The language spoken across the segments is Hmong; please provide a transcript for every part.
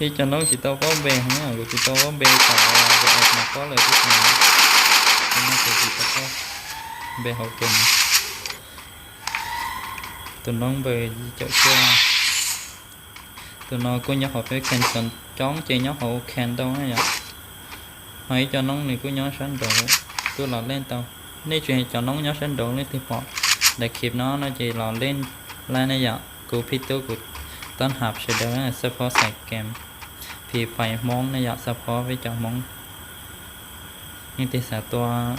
Ib co noob tsis tau paub npe heev, kuv tsis tau paub npe, tam sim no kuv tsis tau paub npe hauv game. Tus noob npawb yim caum cuaj, tus no kuj nyob hauv peb khees coob, ces nyob hauv khees ntau na yom. Ho ib co noob nws kuj nyob sab nraud, kuj los leej tau. Nej tsis hais cov noob nyob sab nraud, leej twg pom daim clip no no ces los leej laij ne yom. Kuv phij tub kuv tab hab sawv daws xab phob xais game Free Fire Hmoob ne yom, xab phob peb cov Hmoob. Leej twg xav tuaj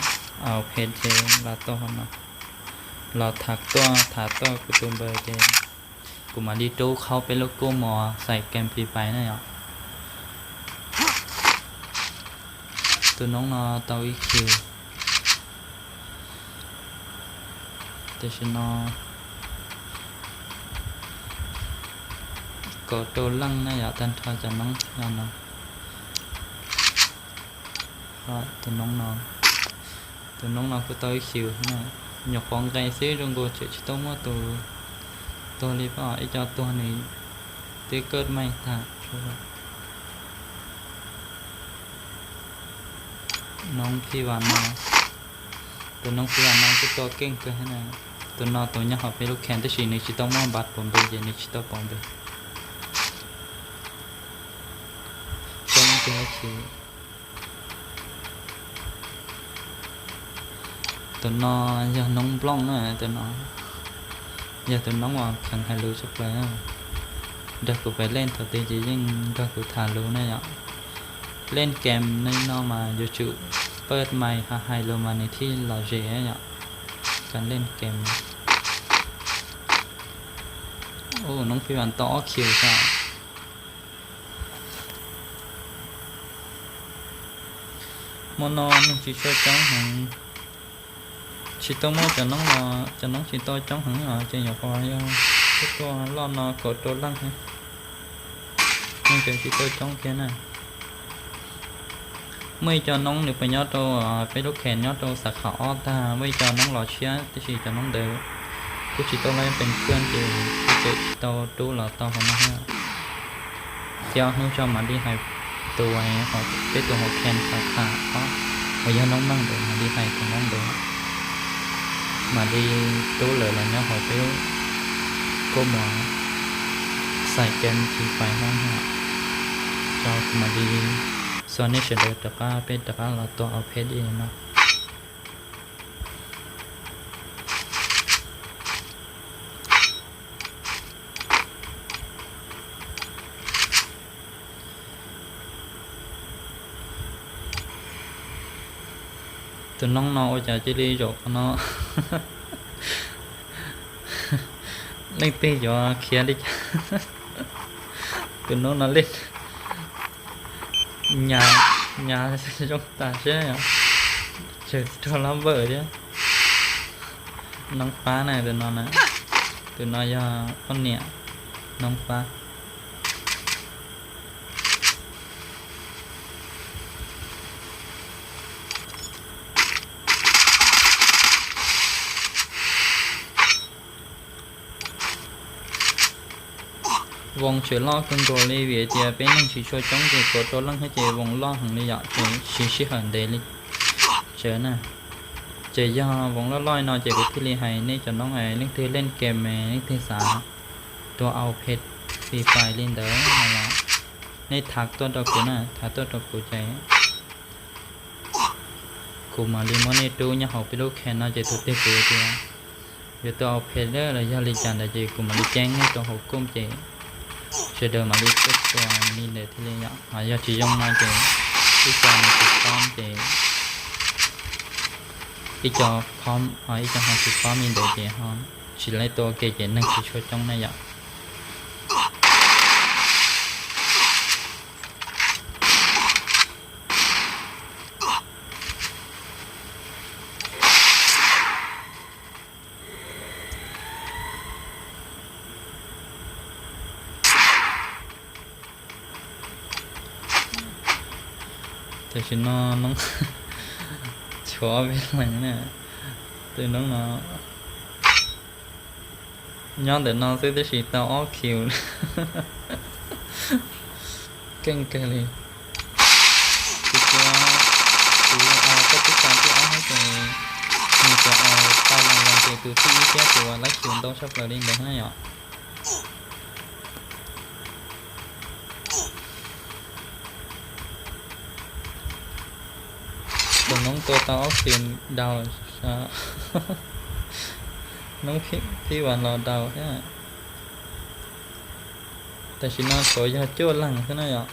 au phem ces los tuaj no, los tham tuaj tham tuaj kuv tus npawb ces kuv mam li rub qhaub peb lub kub mos xais game Free Fire na yom. Tus noob no tau ib kiv. Tam sim no kaum rau leej na yom, tag nrho cov noob no. Tus noob no, tus noob no kuj tau ib kiv na. Nyuam qhuav nqes xwb, zoo nkaus tseem tsis tau muaj tus tuag li, ib co tuag nws twb kaj maij tag. Noob phij vam no, tus noob phij vam no kuj tua keej kawg na. Tus no tus nyob hauv peb lub khees tab sis nws tsis tau muaj npav pov npe ces nws tsis tau pov npe. Tus no yog noob nplooj na, tus no yog tus noob uas kheev hais lus tshaj plaws. Nrog kuv pem leej thaum twg ces yeej nrog kuv tham lus ne yom. Leej game no mas yuav tsum pawj mais ho hais lus mas nws thiaj lom zem yom. Kas leej game, noob phij vam tau ob kiv xwb. Hmo no neeg tsis tshua coob heev, tsis tau muaj cov noob los cov noob tsis tau coob heev os, ces nyuam qhuav yog tuaj tuaj loj no kaum rau leej thiab, neeg tseem tsis tau coob thiab na. Muaj ib co noob nws puas nyob rau peb lub khees nyob rau xav khav ob tag, muaj ib co noob los tshiab tab sis cov noob ntawd kuj tsis tau lab pees kawg ces kuj tseem tsis tau rub los tau hauv no thiab. Ces ob hnub tso mam li hais tus, peb tus hauv khees xav khav ob uas yog noob neej ntawd mam li hais tus noob ntawd, mam li rub lawv los nyob hauv peb lub kub mos xais game Free Fire Hmoob thiab. Tso kuv mam li xa nej sawv daws rov qab, peb rov qab los tua au phem li no. Tus noob no ua cas cia li zaum qhov no? Leej twg yuav khiav li cas? Tus noob no li nyas, nyas zoo tas seb, tsawg rau lab npawj thiab. Noob pab na tus no na, tus no yog poj niam, noob pab. Voos tseem loj kawg nkaus li vim tias peb neeg tsis tshua coob ces kaum rau leej thiab ces voos loj heev li yom, ces siv sij hawm ntev li tsawv na. Ces yog voos loj loj li no ces kuv thiaj li hais nej cov noob es leej twg leej game, leej twg xav tua au phem Free Fire li ntawd no los nej tham tuaj rau kuv na, tham tuaj rau kuv ces kuv mam li muab nej rub nyob hauv peb lub khees no ces tus twg kuv tias yuav tua au phem los yog li cas ntawd ces kuv mam li ceeb nej rau hauv koom ces sawv daws mam li tuaj tua li ntawd thiaj li yom. Yog tsis zoo no ces ib co nws tsis pom ces ib co pom, ib co ho tsis pom li ntawd ces ho tsis laib tua ua ke ces neeg tsis tshua coob na yom. Tam sim no noob tshuav ob peb leeg na, tus noob no nyob ntawm no xwb tab sis tau ob kiv. Keej kawg li. Kuv, kuv, kuv, kuv tib tas tib ob hnub ces nws tsuas tau los los ces tus thib ib thiab tus uas laib kiv ntau tshaj plaws li ntawd na yom. Tus noob tua tau ob kiv daus, noob phib vas los daus thiab. Tam sim no tshuav yog cuaj leeg xwb na yom.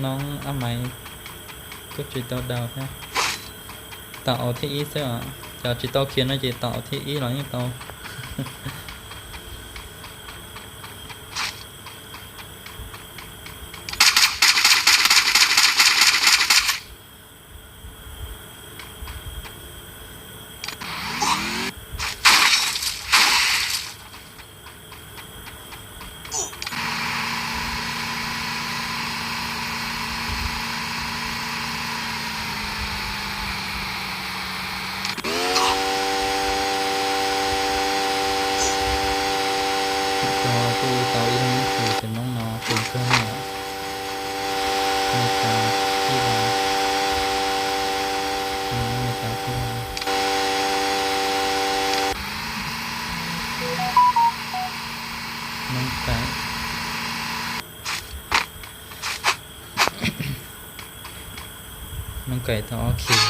Noob ab maiv kuj tsis tau daus thiab. Tom thib ib xwb os, cov tsis tau khiav no ces tom thib ib los yeej tau. Kuj tau ib leeg ib tug, tus noob no tus kawg na. Tus no tus thib ib, tus no tus thib ib. Noob kaim, noob kaim tau ob kiv.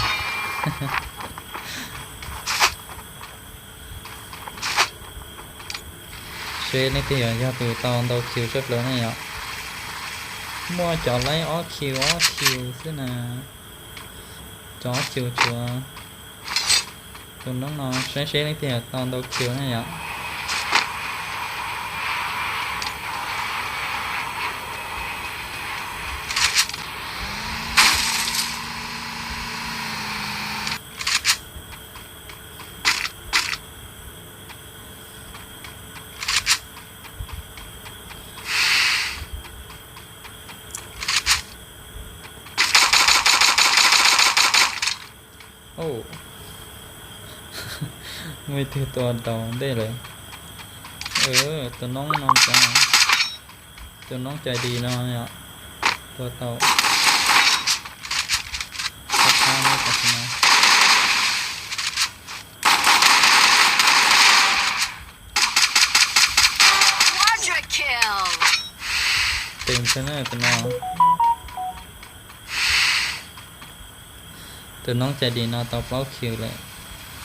Seb leej twg yog, yog tus tau ntau kiv tshaj plaws na yom. Muaj cov laib ob kiv ob kiv xwb na. Cov ob kiv tshuav tus noob no, saib seb leej twg yog tau ntau kiv na yom. Muaj ib tug tua daus ntej lawm. Tus noob no cas, tus noob cai dis no yom, tua tau. Tus no, tus noob cai dis no tau plaub kiv lawm.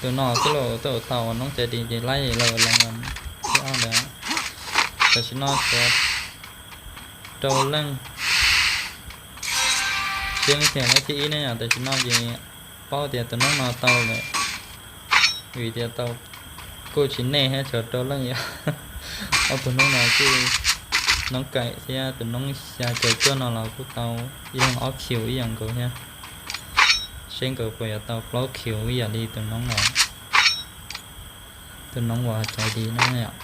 Tus no twb los tau, tau noob cai dis ces laib lawm los thib ob ntawd. Tam sim no tshuav rau leej. Seb leej twg laib thib ib ne yom. Tam sim no ces paub tias tus noob no tau lawm, vim tias tau kuj tsis nej thiab, tshuav rau leej yom. Ob tug noob no kuj, noob kaim thiab tus noob xya caum cuaj no los kuj tau ib leeg ob kiv ib yam nkaus thiab. Seb nkawd puas yuav tau plaub kiv ib yam li tus noob, tus noob uas cai dis no yom.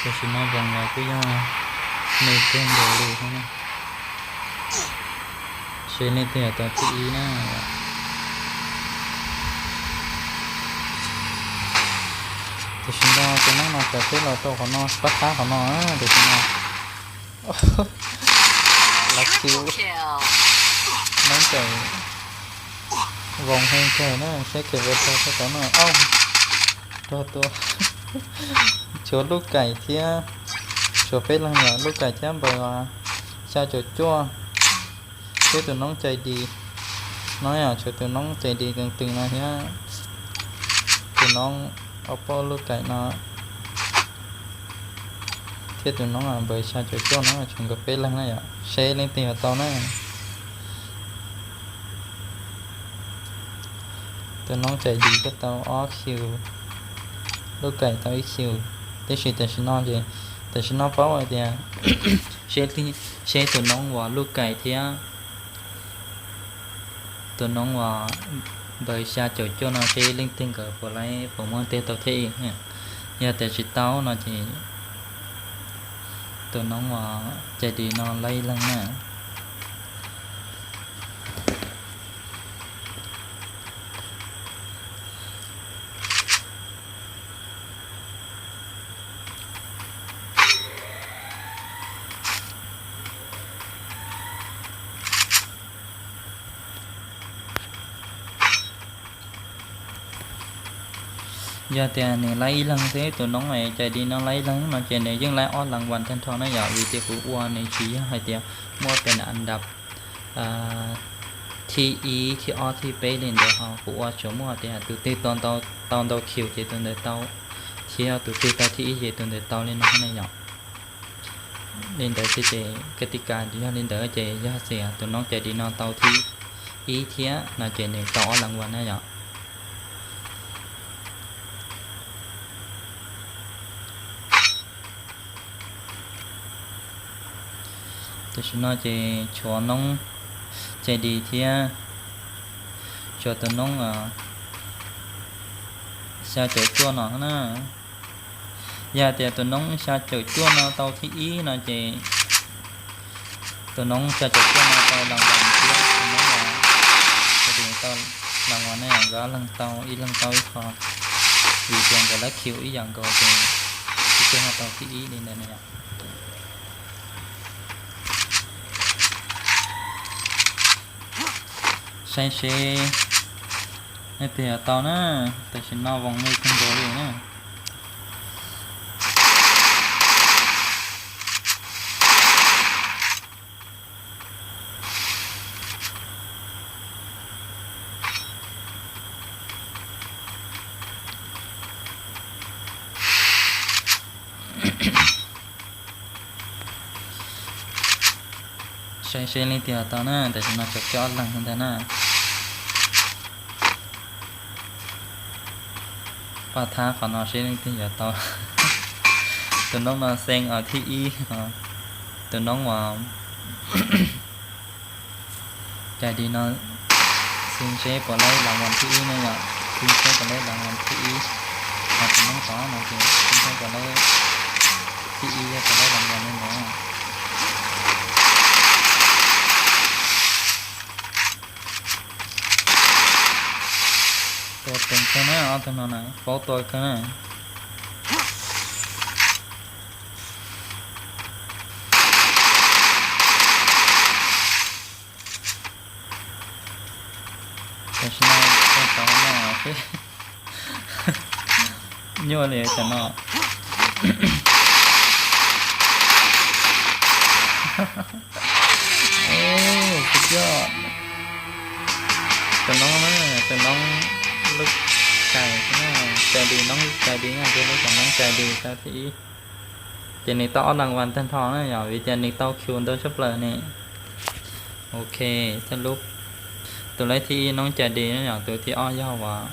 Tam sim no voos los kuj yog me kawg nkaus li thiab na. Seb leej twg yuav tau thib ib na. Tam sim no tus noob no txawm peb los rau qhov no, pab qab qhov no, tam sim no. Lawv kiv, noob kaim voos heev kawg na, seb kiag ua rau tau no. Au, rog tua. Tshuav lub kaim thiab, tshuav peb leeg yom, lub kaim thiab npawg xya caum cuaj, thiab tus noob cai dis no yom, tshuav tus noob cai dis keev twm no thiab tus noob ob pab lub kaim no, thiab tus noob npawg xya caum cuaj no, tshuav nkawd peb leeg na yom, seb leej twg yuav tau na. Tus noob cai dis kuj tau ob kiv, lub kaim tau ib kiv, tiam sis tam sim no ces, tam sim no paub hais tias seb, seb tus noob uas lub kaim thiab tus noob uas npawg xya caum cuaj no seb leej twg nkawd puas laib, puas muaj tej tau thib ib. Yog tias tsis tau no ces tus noob uas cai dis no laib ib leeg na. Yog tias nws laib ib leeg xwb, tus noob cais di no laib ib leeg no ces nws yeej laib ob las vas tag nrho na yom, vim tias kuv ua nws tsis yog hais tias muaj pes as dab thib ib, thib ob, thib peb li ntawd ho, kuv ua tsuas muaj tias tus twg tau ntau kill ces tus ntawd tau, thiab tus twg tau thib ib ces tus ntawd tau li no na yom. Li ntawd xwb ces ka ti kas yog li ntawd ces yog tias tus noob cais di no tau thib ib thiab no ces nws tau ob las vas na yom. Tam sim no ces tshuav noob cais di thiab tshuav tus noob xya caum cuaj no na. Yog tias tus noob xya caum cuaj no tau thib ib no ces tus noob xya caum cuaj no tau las vas thiab tus noob tau las vas na, nkawd ob leeg tau, ib leeg tau ib qho, vim tias nkawd laib kill ib yam nkaus ces ib tug ho tau thib ib li ntawd na yom. Saib seb leej twg yuav tau na, tam sim no voos me kawg nkaus li na. Saib seb leej twg yuav tau na, tam sim no tshuav kiag ob leeg ntag na. Pab thab qhov no seb leej twg yuav tau. Tus noob no xeeb os thib ib, tus noob uas cais di no, xeeb seb puas laib las vas thib ib na yom, xeeb seb puas laib las vas thib ib. Ho tus noob tod no ces xeeb seb puas laib thib ib, puas laib las vas li ntawd. Tua tus kawg na, ob tug no na paub tua kawg na. Tam sim no tua tod no seb nyuaj li tam no. Suv yoj. Tus noob na, tus noob lub cais, cais di, noob cais di na, tus noob cais di tau thib ib. Ces nws tau ob las vas tag nrho na yom, vim tias nws tau kill ntau tshaj plaws ne. Ok, thawj lub, tus laib thib ib noob cais di na yom, tus thib ob yog uas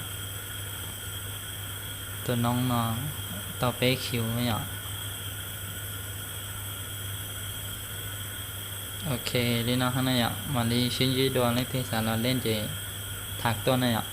tus noob no tau peb kill na yom. Ok, li no na yom, mam li sib ntsib dua, leej twg xav los lej ces tham tuaj na yom.